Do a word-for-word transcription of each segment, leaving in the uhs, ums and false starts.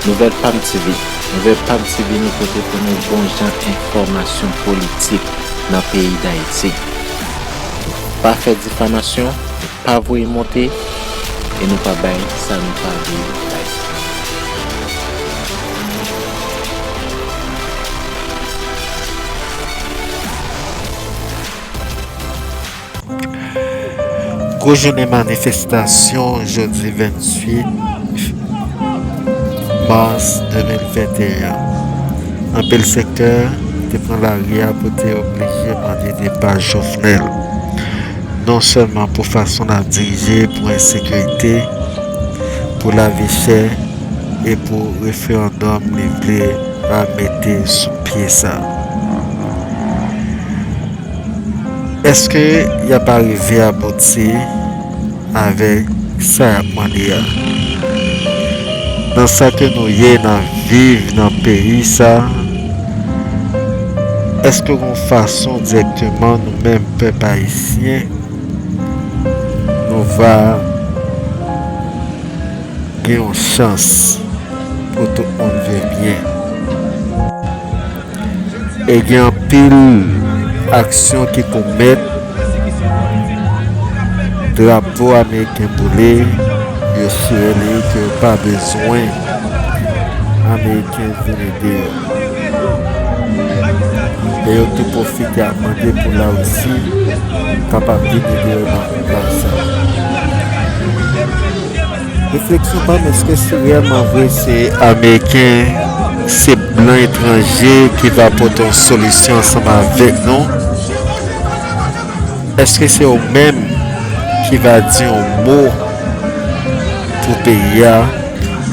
Nouvèl Pam T V. Nouvèl Pam T V nou pote pou nou bon jan enfòmasyon politik nan peyi Dayiti. Pa fè difamasyon, pa voye monte, e nou pa bay sa nou pa dwe bay. Gwo jounen manifestasyon jodi venntuit mas de mil venteyen. Anpil sektè te pran lari a pou te oblije mande depa Jovenel. Non sèlman pou fason l ap dirije, pou ensekirite, pou lavi chè e pou referandòm li vle a mete sou pye sa. Èske y ap arive abouti avèk sa y ap mande a? Nan sa ke nou ye, n ap viv nan peyi sa, èske gon fason dirèkteman nou menm pèp ayisyen, nou va gen yon chans pou tout moun viv byen? E gen anpil aksyon ki komèt, drapo ameriken boule, yo chire li, ke yo pa bezwen ameriken vin ede yo. E yo tou pwofite ap mande pou Larisi kapab vin ede yo nan bagay sa. Refleksyon pa m, èske se reyèlman vre se Ameriken, se blan etranje ki va pote yon solisyon ansanm avèk nou? Èske se yo menm ki va di yon mo pou peyi a?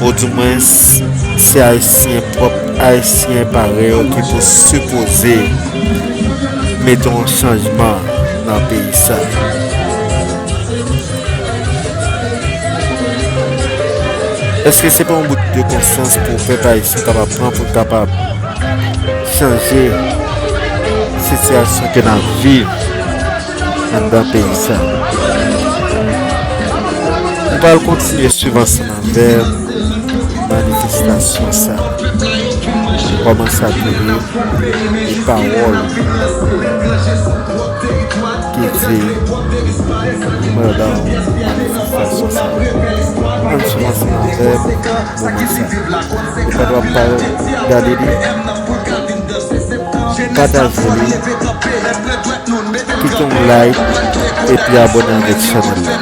Oudimwens, se Ayisyen pwòp, Ayisyen parèy yo ki pou sipoze mete yon chanjman nan peyi sa. Èske se pa yon bout de konsyans pou pèp ayisyen kapab pran pou l kapab chanje sitiyasyon ke n ap viv anndan peyi sa? Nou pral kontinye swiv ansanm avè manifestasyon sa. Kòman sa te ye, e pawòl ki di pandan manifestasyon sa. Ann swiv ansanm avè m moman sa. E pa dwa pa gade li, pataje li, kite yon like, epi abòne avèk chanèl la.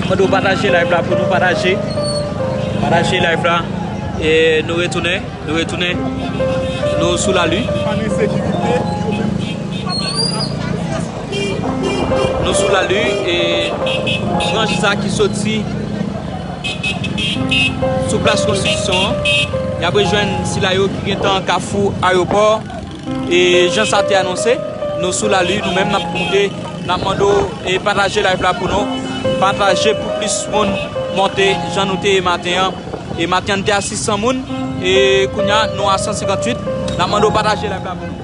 Mande w pataje live la pou nou pataje. Pataje live la. E nou retounen, nou retounen. Nou sou lari. Nou sou lari e branch sa ki soti sou plas Konstitisyon an. Y ap rejwenn sila yo ki gentan kafou ayewopò. E jan sa te anonse, nou sou lari, nou menm n ap moute, n ap mande w e pataje live la pou nou. Pataje pou plis moun monte jan nou te ye maten an. E maten an n te a sis san moun, e kounye a nou a san senkantuit. N ap mande w pataje live la pou nou.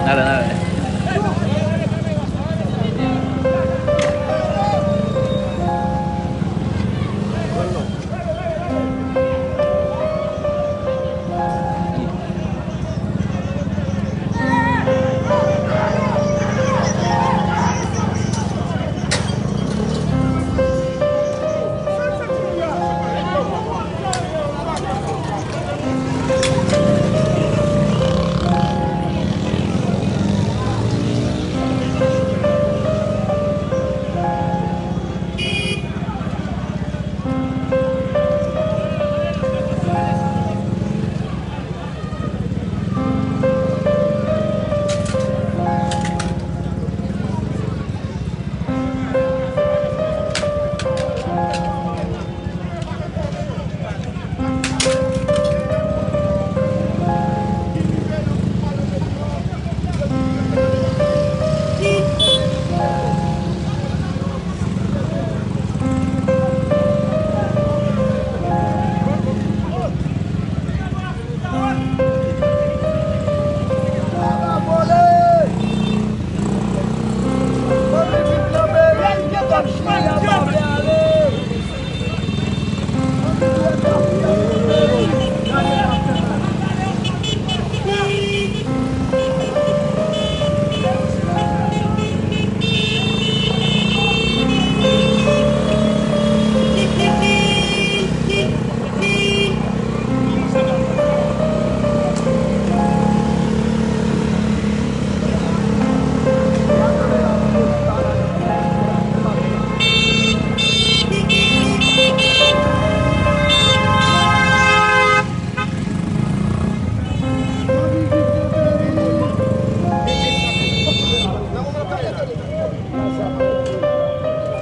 Nada, nada.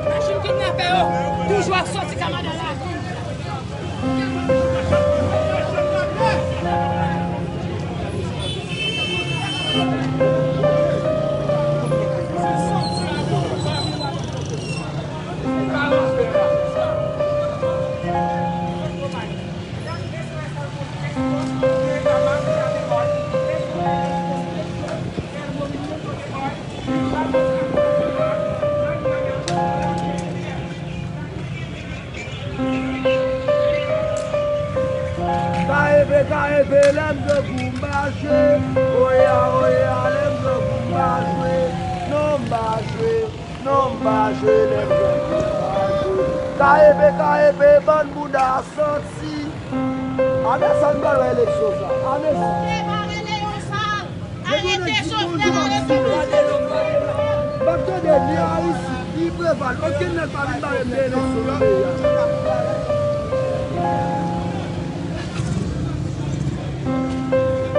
Machin kidnapè yo toujou ap sòti Kanada la. Kayepe, kayepe, lè m pran kou m pa jwe. Oya, oya, lè m pran kou m pa jwe. Non, m pa jwe. Non, m pa jwe, lè m pran kou m pa jwe. Kayepe, kayepe, bann bouda santi. Ane sa n pral wè eleksyon sa. Ane sa. Depi w nan ti moun, ou pa sou. M ap tande ni Aristide, ni Preval, okenn nèg pa vin bare m nan eleksyon nan peyi a.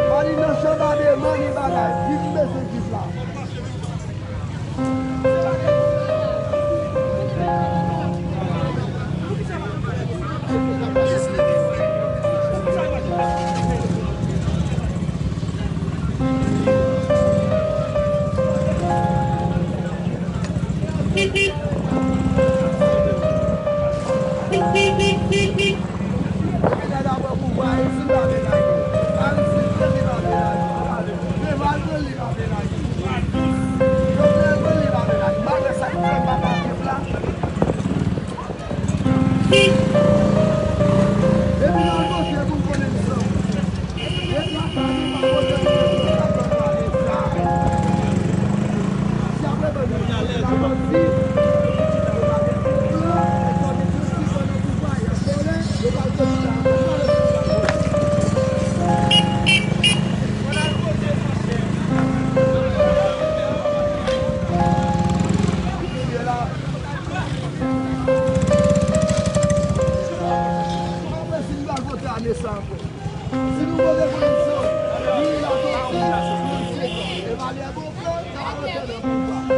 Mani nan chanba de mani bagay, jis bezwen jis la. Si nou poze kondisyon, nou la konstwi, nou se evalye bon plan, sa va rantre nan pouvwa.